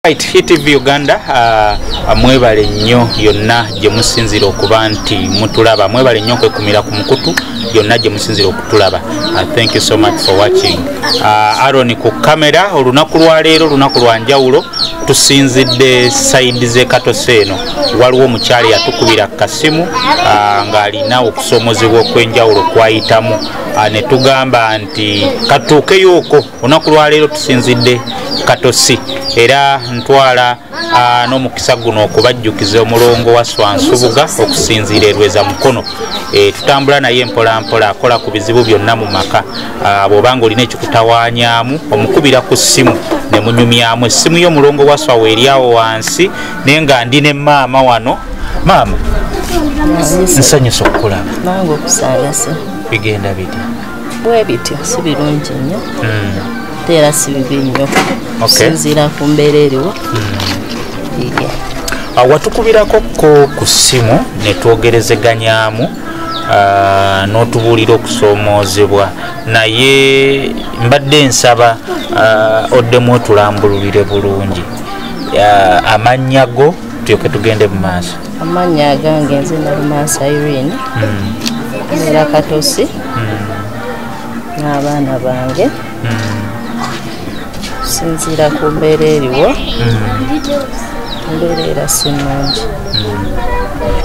Right, HTV Uganda, mwebale nnyo yonna gye musinzira okuba nti mutulaba, mwebale nnyo okwekumira ku mukutu yonna gye musinzira okutulaba. Thank you so much for watching. Aaron ku kamera. Olunaku lwaleero lunaku lwa njawulo, tusinzidde side z'e Katosi eno. Waliwo omukyala yatukubira kasimu ng'alina okusoomozebwa okw'enjawulo kwayitamu, ne tugamba nti katuukeyooko. Olunaku lwaleero tusinzidde Katosi, era ntwala n'omukisa guno okubajjukiza omulongo wa Swansubuga okusinziira erweza Mukono. Tutambula naye mpola mpola, akola ku bizibu byonna mu maka. Bw'obanga olina ekikutawaanyaamu, omukubira ku ssimu ne munyumyamu. Essimu y'omulongo wa Swa weeri awo wansi. Naye nga ndi ne maama wano. Maama, nsanyusa okukulaba. Nange okusanga. Bigenda bitya? Bwe bityo, si birungi nnyo, ate era si bibi nnyo okusinziira ku mbeera eriwo. Iye. Watukubirako ko ku ssimu ne twogerezeganyaamu, n'otubuulira okusoomoozebwa, naye mbadde nsaba oddemu otulambululire bulungi amannya go, tulyoke tugende mu maaso. Amannya agange nze Nalumansi Irene, mbeera Katosi n'abaana bange. Okusinziira ku mbeera eriwo, embeera era si nnungi.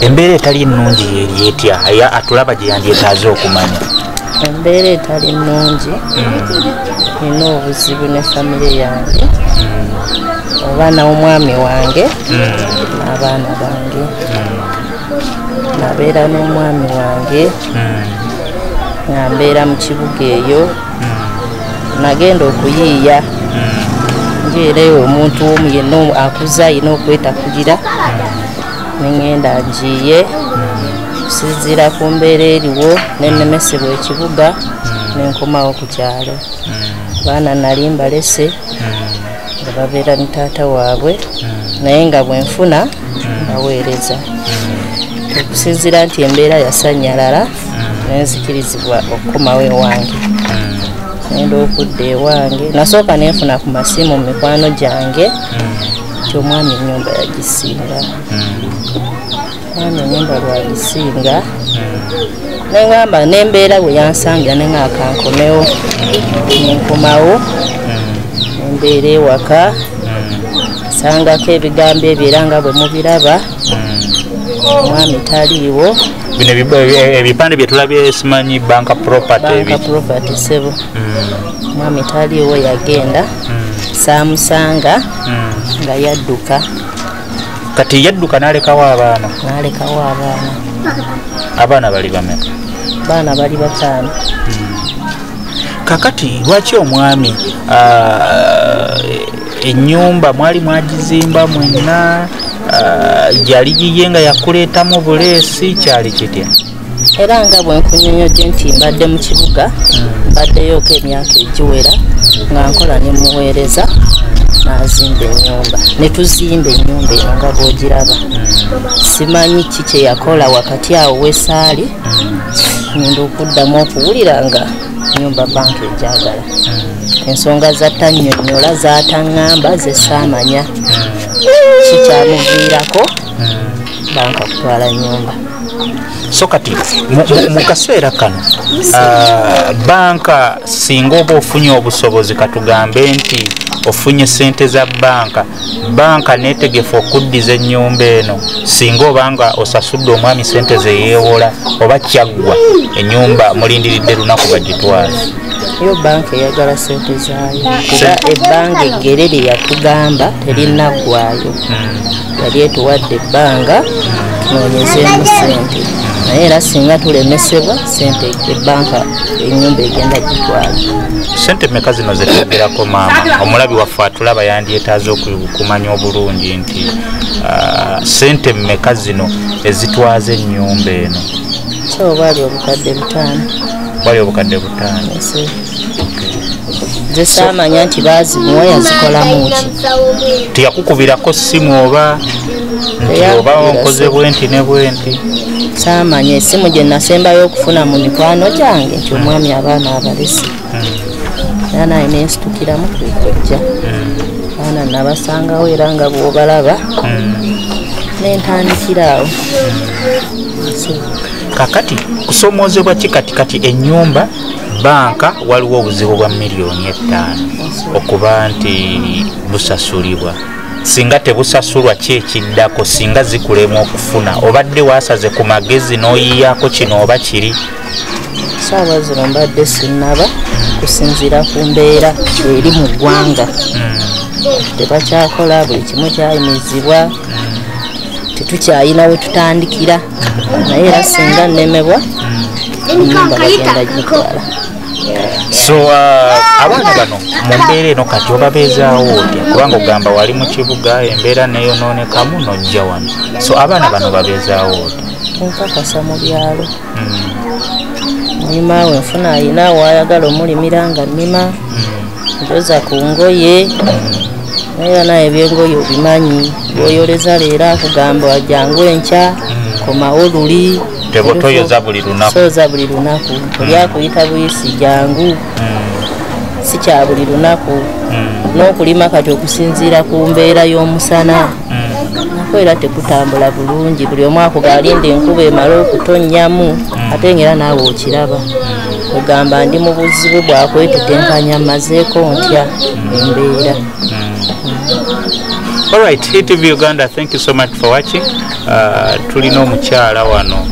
Embeera etali ennungi yeri etya, aya atulaba gye yandyetaaze okumanya? Embeera etali nnungi, nina obuzibu ne famire yange, oba n'omwami wange n'abaana bange. Nabeera n'omwami wange nga mbeera mu kibuga eyo. Nagenda okuyiiya njeera eyo, omuntu omu yenna akuze ayina okwetakulira, neŋŋenda njiiye. Okusinziira ku mbeera eriwo, nenemesebwa ekibuga, nenkomawo ku kyalo. Baana nali mbalese nga babeera ne taata waabwe, naye nga bwenfuna baweereza. Okusinziira nti embeera yasannyalala, nenzikirizibwa okukomawo ewange. Ngenda okudda ewange, nasooka nenfuna ku masimu mu mikwano gyange nti omwami ennyumba yagisinga. Omwami ennyumba lwagisinga, neŋamba nembeera bwe yansangira, neŋa kankomewo. Nenkomawo, embeera ewaka nsangako ebigambo ebyo, era nga bwe mubiraba, omwami taliiwo. Bino ebipande bye tulabye, simanyi banka property? Banka property, sebo. Omwami taliiwo, yagenda, saamusanga nga yadduka. Kati yadduka n'alekawo abaana? N'alekawo abaana. Abaana bali bameka? Baana bali 5. Kakati lwaki omwami, ennyumba mwali mwagizimba mwenna, yali giye nga yakuleetamu buleesi, kyali kitya? Era nga bwe nkunyonyodde nti mbadde mu kibuga, mbaddeyooko emyaka egiwera nga nkola, ne muweereza n'azimba ennyumba, ne tuzimba ennyumba eno nga bw'ogiraba. Simanyi ki kye yakola wakati awo wesaali. Ngenda okuddamu okuwulira nga nyumba banka ejagala. Ensonga zatannyonnyola, zataŋŋamba, ze saamanya kikyamuviirako banka kutwala nyumba. So kati mu kaseera kano, banka singa oba ofunye obusobozi, katugambe nti ofunye sente za banka, banka netegefu okuddiza ennyumba eno singa obanga osasudde omwami sente zeyeewola, oba kyaggwa, ennyumba mulindiridde lunaku bagitwale? Yo banka eyagala sente zaayo, kuba ebbanga eggere lye yatugamba terinaggwayo. Yali etuwadde ebbanga tunoonyezeemu sente, naye era singa tulemesebwa sente, ebbanka ennyumba egenda gitwala. Sente meka zino zetwogerako, maama? Omulabi waffe atulaba yandyetaaze okumanya obulungi nti sente mmeka zino ezitwaza ennyumba eno? So bwali obukadde 5. Bwali obukadde 5? Nze saamanya nti baazimuwa, yazikolamu ki. Teyakukubirako ssimu oba nti oba nkoze bwenti ne bwenti? Saamanya. Essimu gye nasembayo okufuna mu mikwano gyange nti omwami abaana abalese, era naye nensitukiramu kwekujja abaana. Abaana nabasangawo era nga bw'obalaba nentandikira awo. Kakati kusomoozebwa ki kati ennyumba banka waliwo obuzibu bwa 5,000,000 okuba nti busasulibwa. Singa tebusasulwa ki ekiddako singa zikulema okufuna? Obadde wasaze ku magezi n'oyiyaako kino oba kiri? Saawa zino mbadde sinnaba kusinziira ku mbeera eri mu ggwanga. Tebakyakola, buli kimu kyayimizibwa, tetukyayina we tutandikira. Naye era singa nnemebwa ennyumba bagenda gitwala. So abaana bano mu mbeera eno kati obabeezaawo otya? Kubanga ogamba wali mu kibuga embeera neeyonoonekamu n'ojja wano. So abaana bano babeezaawo otya? Nkakasa mu byalo. Nnima wenfuna ayina waayagala omulimira nga nnima, njoza ku ngoye. Naye naye ebyengoye obimanyi, bw'oyoleza leero akugamba jangu enkya, komawo luli. Toyoza buli lunaku. Soza buli lunaku. Oli akuyita buyisi jangu. Si kya buli lunaku. N'okulima kati okusinziira ku mbeera y'omusana. Nako era tekutambula bulungi, buli omu akugalinda enkuba emale okutonnyamu, ate ng'era naawe okiraba. Ogamba ndi mu buzibu bwakwetetenkanya mmazeeko ntya embeera. Alright, ETV Uganda, thank you so much for watching. Tulina omukyala wano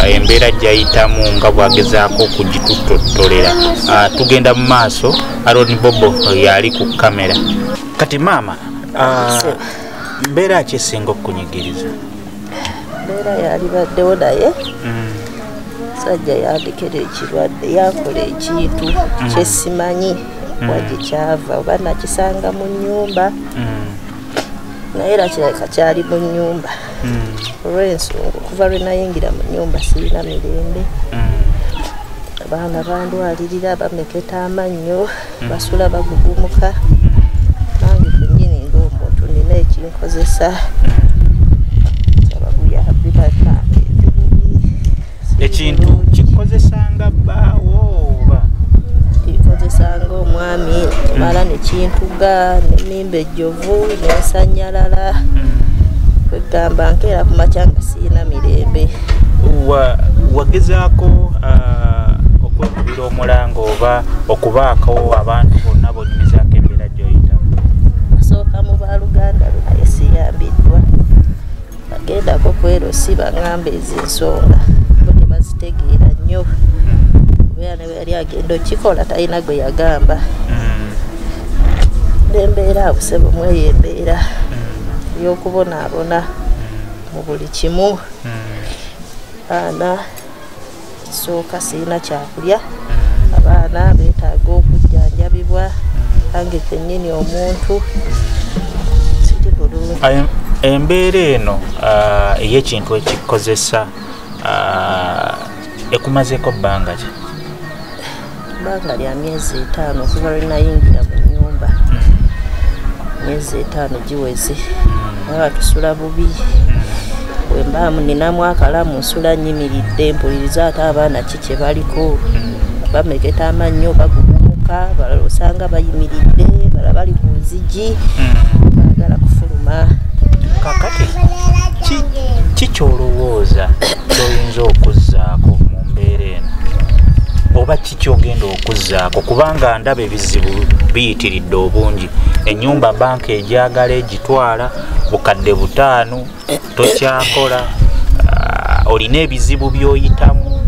embeera gy'ayitamu nga bw'agezaako okugitutottolera. Tugenda mu maaso, Aaron Bobo yali ku kamera. Kati maama, mbeera ki esinga okukunyigiriza? Mbeera yalibaddewo naye musajja yandikera ekirwadde, yakola ekintu kyesimanyi wagye kyava oba nakisanga mu nnyumba. Naye era kirabika kyali mu nnyumba. Olw'ensonga okuva lwe nayingira mu nnyumba sirina mirembe. Abaana bandwalirira, bameketa amannyo, basula bagugumuka. Nange kennyini ng'omuntu nina ekinkozesa. Abaguyambi bannange ndi bubi. Ekintu kikozesanga bbaawo oba? Kikozesanga omwami, mala ne kintuga, n'emmimba ejjovu, n'ensanyalala. Kwegamba nkeera ku makya nga sirina mirembe. Wagezaako okwekubira omulanga oba okubaako abantu bonna b'onyumizaako embeera gy'oyitamu? Nasooka mu baaluganda lwe naye siyambiddwa. Bagendako kwerosi baŋŋamba ezo ensonga bo tebazitegeera nnyo. Kubeera ne bwe yali agenda okikola talina gwe yagamba. N'embeera awo ssebo mweyo embeera ey'okubonaabona mu buli kimu. Abaana kisooka sirina kyakulya, abaana beetaaga okujjanjabibwa, nange kennyini omuntu siri bulungi. Embeera eno ey'ekintu ekikozesa ekumazeeko bbanga ki? Bbanga lya myezi 5 okuva lwe nayingira mu nnyumba. Myezi 5 giweze. Naye tusula bubi. Bwe mbaamu ninamu akalamu nsula nnyimiridde mpuliriza ate abaana ki kye baliko. Bameketa amannyo, bagugumuka, balala osanga bayimiridde, balala bali ku nzigi, baagala kufuluma. Kakati ki ky'olowooza ky'oyinza okuzzaako mu mbeera eno? Oba ki ky'ogenda okuzzaako? Kubanga ndaba ebizibu biyitiridde obungi. Ennyumba banka egyagala egitwala, 5,000 tokyakola, olina ebizibu by'oyitamu.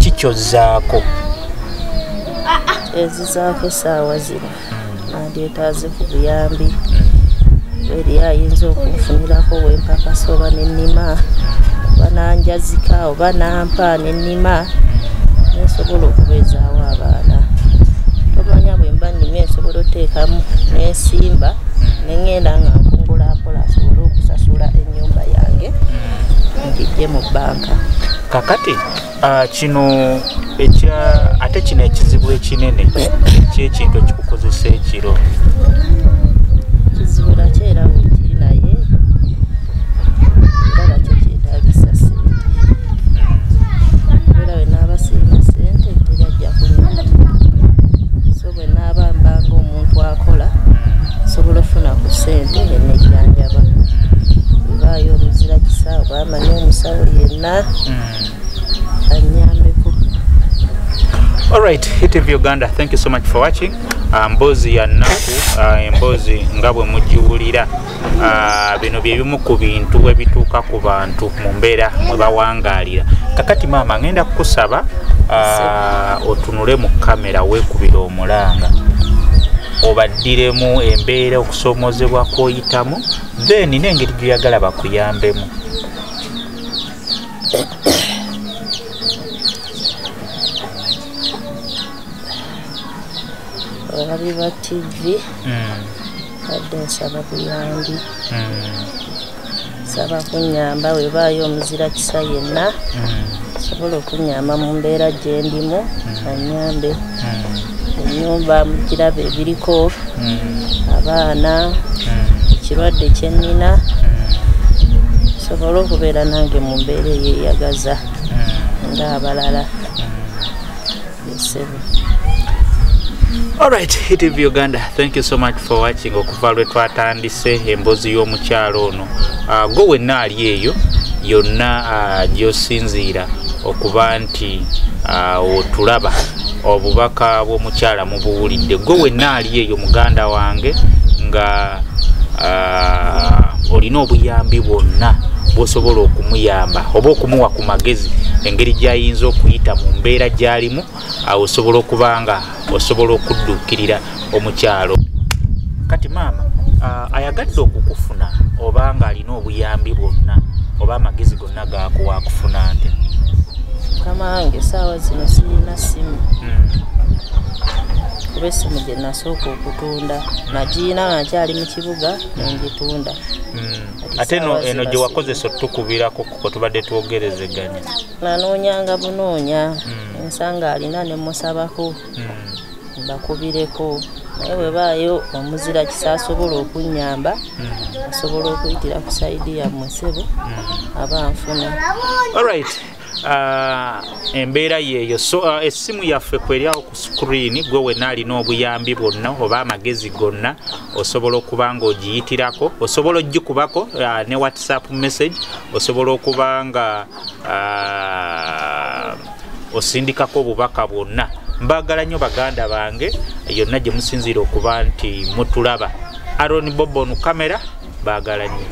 Ki ky'ozzaako? Ezizaako essaawa zino nandyetaaze ku buyambi. Eri ayinza okunfunirako wempakasa oba nennima, oba nanjazika oba nampa nennima, nensobola okubeezaawo abaana. Tomanya bwe mba nnimye nsobola oteekamu n'ensimba ne ŋŋenda nga nkungula mpola nsobole okusasula ennyumba yange ngijje mu bbanka. Kakati kino ekya ate kino ekizibu ekinene eky'ekintu ekikukozesa ekiro. Kizibu nakyo era weekiri naye era nakyo kyetaagisa ssente. Kubeera bwe naaba sirina ssente teri ajja kunnyamba. So bwe naaba mba ng'omuntu akola nsobola Musawo yenna anyambeko. Alright, HTV Uganda, thank you so much for watching. Mbozi ya nnaku, emboozi nga bwe mugiwulira, bino bye bimu ku bintu ebituuka ku bantu mu mbeera mwe bawangaalira. Kakati maama, ngenda kukusaba otunule mu kamera, weekubire omulanga, obaddiremu embeera okusoomozebwa kw'oyitamu, then n'engeri gy'oyagala bakuyambemu. Abalabi ba TV, badde nsaba buyambi, nsaba kunnyamba. Webaayo omuzira kisa yenna asobola okunnyamba mu mbeera gye ndimu, annyambe. Ennyumba mugiraba ebiriko, abaana, ekirwadde kye nnina, nsobole okubeera nange mu mbeera eyeeyagaza ng'abalala. Ssebo. Alright, HTV Uganda, thank you so much for watching. Okuva lwe twatandise emboozi y'omukyalo ono, gwe wenna ali eyo yonna gy'osinziira okuba nti otulaba, obubaka bw'omukyala mubuwulidde. Gwe wenna ali eyo muganda wange nga olina obuyambi bwonna bw'osobola okumuyamba oba okumuwa ku magezi engeri gy'ayinza okuyita mu mbeera gy'alimu, osobola okuba nga osobola okudduukirira omukyalo. Kati maama, ayagadde okukufuna oba nga alina obuyambi bwonna oba amagezi gonna gakuwa, akufuna ate? Mukama wange, essaawa zino sirina ssimu, kuba essimu gye nasooka okutunda nagiina nga nkyali mu kibuga nengitunda. Ate eno gye wakozesa otukubirako kuko tubadde twogerezeganya? Nanoonyanga bunoonya, ensanga alina ne musabako mbakubireko, naye bwebaayo omuzira kisa asobola okunnyamba, asobola okuyitira ku sayidi yammwe ssebo, aba nfuna. Alright, embeera yeeyo. So essimu yaffe kweri awo ku screen. Gwe wenna alina obuyambi bwonna oba amagezi gonna, osobola okuba nga ogiyitirako, osobola ogikubako, ne WhatsApp message osobola okuba nga osindikako obubaka bwonna. Mbagala nnyo baganda bange yonna gye musinziira okuba nti mutulaba. Aaron Bobon kamera, baagala nnyo.